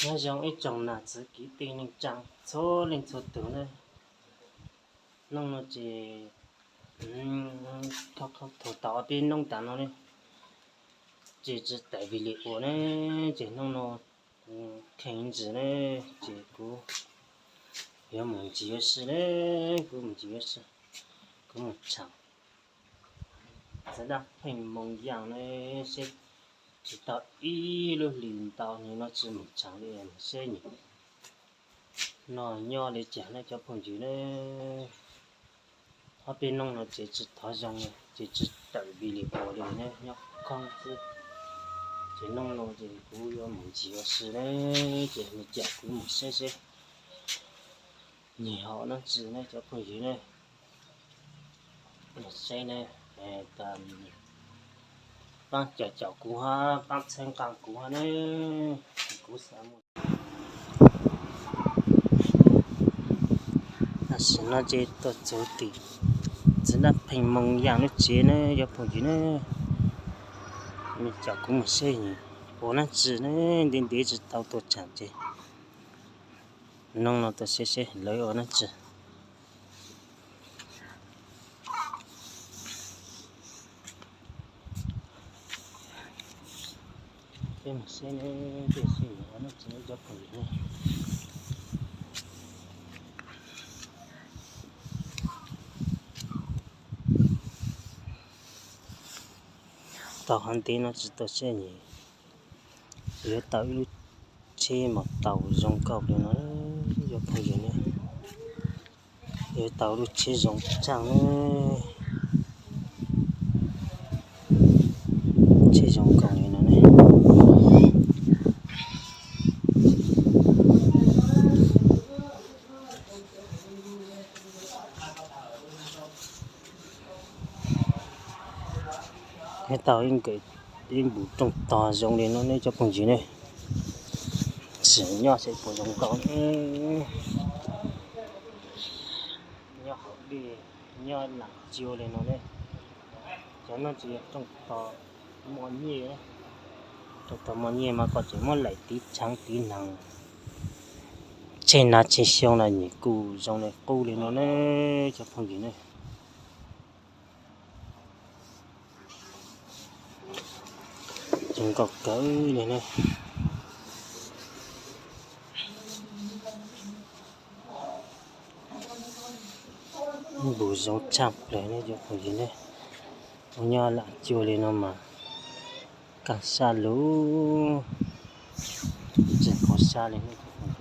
Nyob zoo ib tsoom nam txiv kwv tij neej tsaa txhua leej txhua tug na. Noog no ces thaum tau ob peb noog tas no ne, ces tsi tawm vim li ua ne, ces noog no kheej ntsis ne, ces kuv yuav mus ntsis yuav si ne, kuv mus ntsis yuav si, kuv mus tshaam txiv dab pheej moo yaaj ne, seb tsis tau ib lub hlis ntau no tsi mus tshaam li, seb nws noj nyob li cas ne cov phooj ywg ne. Ob peb noog no ces tsis thov zoo, ces tsis tawm vim li ua li ne, nyob khoob xwb. Ces noog no ces kuv yuav mus ntsis yuav si ne, ces nws cam kuv mus seb seb nws hom dlaab tsi ne cov phooj ywg ne. Seb ne, paab caum caum kuv hab paab txhawb nqaa kuv hab ne, kuv xav mus. Tam sim no ces tuaj txug tim txiv dab pheej moo yaaj lub tsev ne cov phooj ywg ne. Nws cam kuv mus seb nws ua dlaab tsi ne, ntev ntev tsis tau tuaj tshaam ces noog no tuaj seb seb lawv ua dlaab tsi. Peb mus seb, peb seb ua dlaab tsi cov phooj ywg ne. Tau hov ntev no tsis tuaj seb nws yuav tau ib lub tsheb mos taus zoo nkauj li no cov phooj ywg ne. Yuav tau lub tsheb zoo tshaj ne, tsheb zoo nkauj li no ne. Yuav tau ib nkawm ib npus rooj tog zoo li no ne cov phooj ywg ne. Tsim nyob seb puas zoo nkauj ne. Nyob hauv dej, nyob lam cua li no ne. Cov no tsis yog rooj tog muaj nyiaj, rooj tog muaj nyiaj mas koj tseem muab laim tiv tshaav tiv noog, tseg nag tseg xyoo los nws kuj zoo li qub li no ne cov phooj ywg ne. Zoo nkauj kawg li ne. Npus zoo tshaj plaws ne cov phooj ywg ne. Ua nyob lam cua li no mas kaaj sab lug, tseem qhuav sab li ne cov phooj ywg.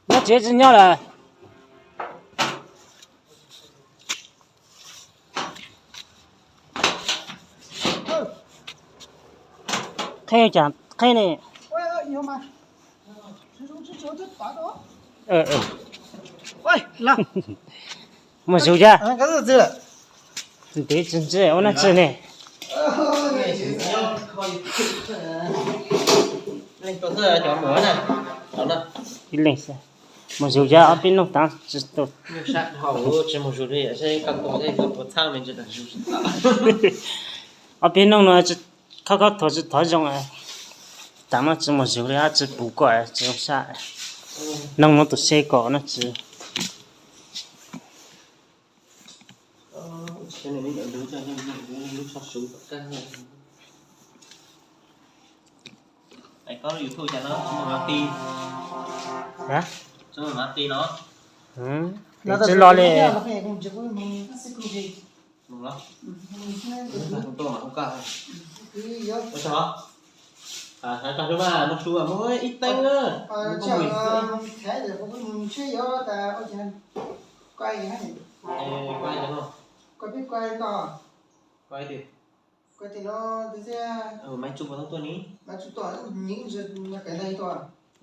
Nyob tsev tsis nyob lawm. Qheb cas qheb ne. Mus zug ca. Ntev tsis ntsis ua dlaab tsi ne. Ib leeg xwb. Mus zug ca ob peb noog taag tsis tau. Ob peb noog no khob khob thuas tsis thov zoo. Taag no tsis mus zug li hab tsis pum koj tsis zoo sab. Noog no tus seb koj no tsis. Tsis los li.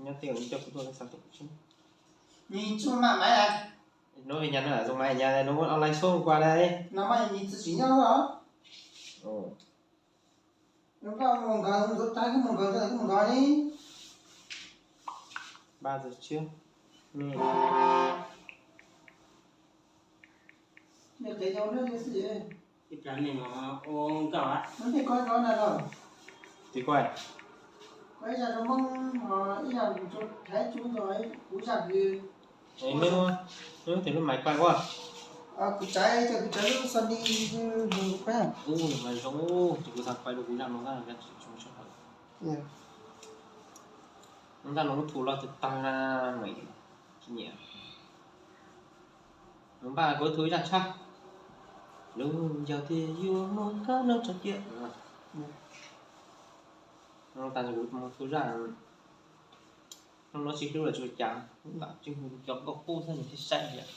Nyob twg nws coj kuv tuaj xav tias nws tsuj maj maiv na. Nub ve nyas no zoo maiv nyas nub online show qua đây. No mas nws txiv tsis nyob os. Nub mus nkawd, nub tag kuj mus nkawd, tag kuj mus nkawd li. Ba giờ trước. Ib pliag nej mus ua nkauj a. Tiv kuaj, kuv ib zaj rau Hmoob, ib zaj rau Thaib, kuv zaj kwv. Neb, neb tes lub maiv kuaj ua. Kuv tsav, kuv tsav lub Sony. Ub, mas zoo, ces kuv xav kuaj rau kuv zaj no, zaj no tsis tshua sab hawm. Zaj no muab thu loj tag tag na, nyiam. Nws npaj kuv thu ib zaj tshaj. Lub yog tias yuav muaj kab noj tso tiag. Tas kuv mus thu zaj, hnub no tsis hlub lawm tsuas cas, lam tsis hu cov nkauj qub xwb nws thiaj saib thiab.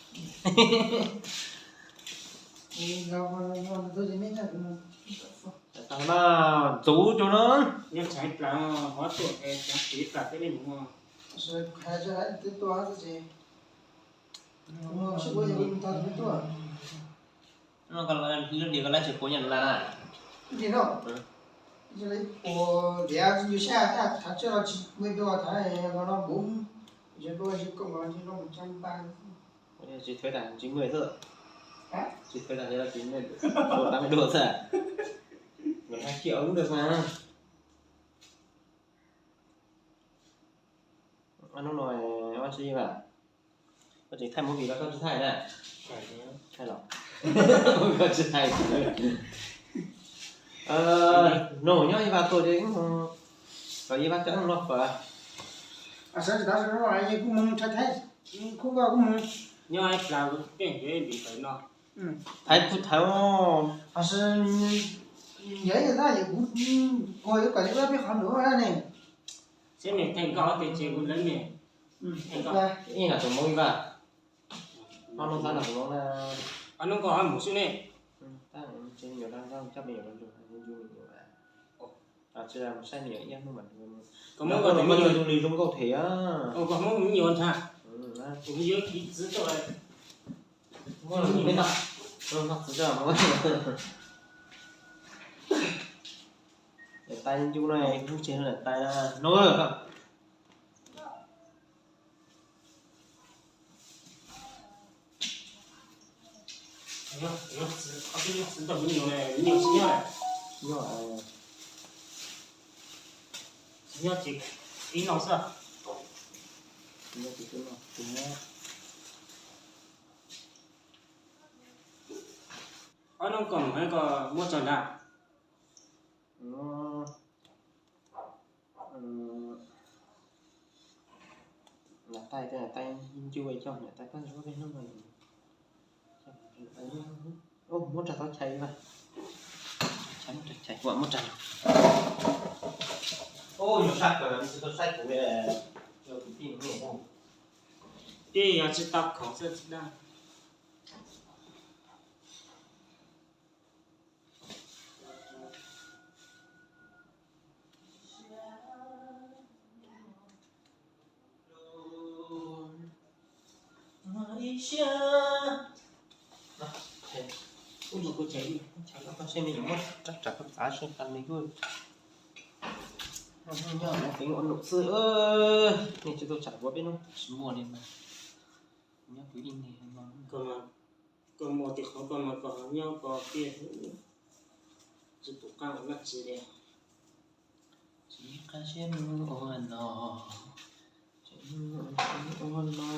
Tag no, ntxuv rau no. Nyob tshav ib plag, hov tuaj tshav ib plag thiab nej mus. Lub niam koj laib tsis puas nyob nram laj na? Tias no, tias tsis muaj dua, thaum tshiab los tsis muaj dua, thaum no npuv, tsis dua, tsis koom los tsis los mus tsa npa. Tsis thawj tas tsis muaj xwb. Tsis thawj tas tsis muaj, tab me dua xwb. Nkawd hais kiag ua lub ntawd mas. Hnub no ua si mas koj tseem thaij movie los koj tsis thaij na? Thaij los? Koj tsis thaij. Nug nyob ib vas tuaj ces kom ib vas coj noj fawm. Sawv tsis tau sawv no kuj mus thaij thaij, kuj koj kuj mus. Nyob ib plag tej ntiav ntim fawm no. Thaiv kuj thaiv os. Hos yog ib yam tab yog kuv, kuv yuav kom li ua peb qhov nrad ne. Seb nws theej nkauj tiag ces kuv lawv nws. Ib nam tus Hmoob ib vas. Hmoob tab nam tus Hmoob na. Hnub koj mus xwb ne. Tab tsev me nyuam coj me nyuam los lug, yus me nyuam. Tsis saib me nyuam ib hnub mas. Koj muab koj tus me nyuam zoo li zoo nkauj them. Koj muab me nyuam ntag. Kuv yuav kiv txiv tuaj. Muab los peb noj, noj txiv toj. Daim tais ncu no, lub tseg daim tais no. Txiv tau me nyuam, me nyuam tsis nyob. Nyob, tsis nyob ces ib no xwb. Ob hnub koj mus koj muab tso nrad. Niam tais, niam tais ncu coj niam tais pab zuab peb hnub no. Muab rau tau chais mas. Chais, muab rau chais, muab rau. Ub, yog sab kawg, tsis tau saib kuv, yog kuv tij. Tij yog tsis tau khoom xwb tsis dag. Ub, kuv tsev, tsev koj tsev me nyuam muab rab ram koj txav seb tas li kuj nyob no peev ua num xwb. Nej tsis tau tsam kuv peb hnub tsis muaj li mas. Nyob kuv ib me no. Koj muaj tej qhov koj mas koj nyob koj tiag, tsis pum qab ua dab tsi li. Tsis qab siab mus ua no, ua no,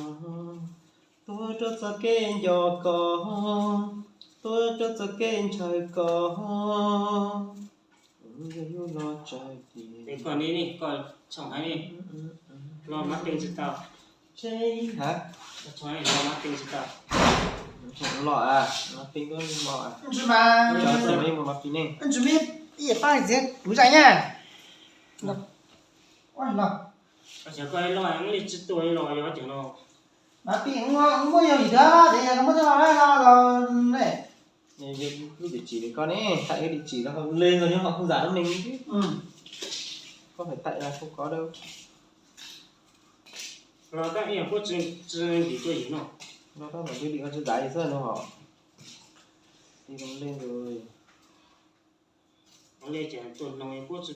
tuag rau txoj kev nco koj, tuag rau txoj kev ntshaw koj. Yog yus los tsawg tiag. Koj ni, koj tshooj heev li. Los mas peb tsis tau. Tseg ha. Los mas peb tsis tau. Los a, los peb koj los a. Tsis mas, tsis mas ib mus los peb ne. Tsis mas ib pab txiv kuv zais nyaj. Los. Los. Koj li tsis tuaj los yog cov no. Mas peb muaj yog vim tias yog muaj tej los los ne. Lub dim tsim li koj ne, thaij ib dim tsim los leej los nyob hauv kuj zam lub neej. Koj hais thaij kuj kov dawb. Los tab ib yam puab tsi ntim tuaj yim no. No tab mas twb dim no tsi dav xwb no hos. Dim no le ntawd. Le cas tuaj no puab tsi